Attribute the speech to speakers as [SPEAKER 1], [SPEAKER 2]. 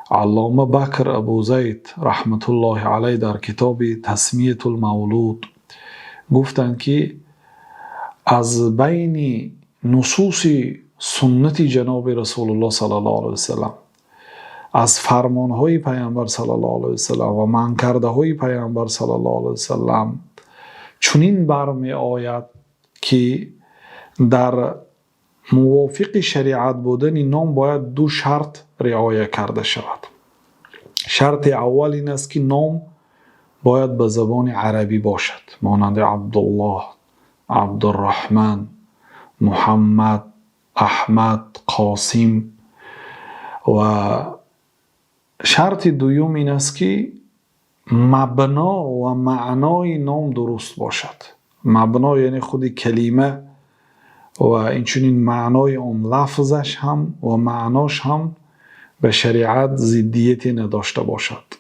[SPEAKER 1] Аллома Бакр Абу Зайд раҳматуллоҳи алайҳ дар китоби Тасмиятул Мавлуд гуфтанд, ки аз байни нусуси суннати ҷаноби Расулуллоҳ саллаллоҳу алайҳи васаллам, аз фармонҳои Паёмбар саллаллоҳу алайҳи васаллам ва манъкардаҳои Паёмбар саллаллоҳу алайҳи васаллам чунин бармеояд, ки дар мувофиқи шариат будани ном бояд ду шарт риоя карда шавад. Шарти аввал ин аст, ки ном бояд ба забони арабӣ бошад, монанди Абдуллоҳ, Абдурраҳмон, Муҳаммад, Аҳмад, Қосим. Ва шарти дуюм ин аст, ки мабно ва маънои ном дуруст бошад. Мабно, яъне худи калима, ва инчунин маънои он, лафзаш ҳам ва маънош ҳам ба шариат зиддияте надошта бошад.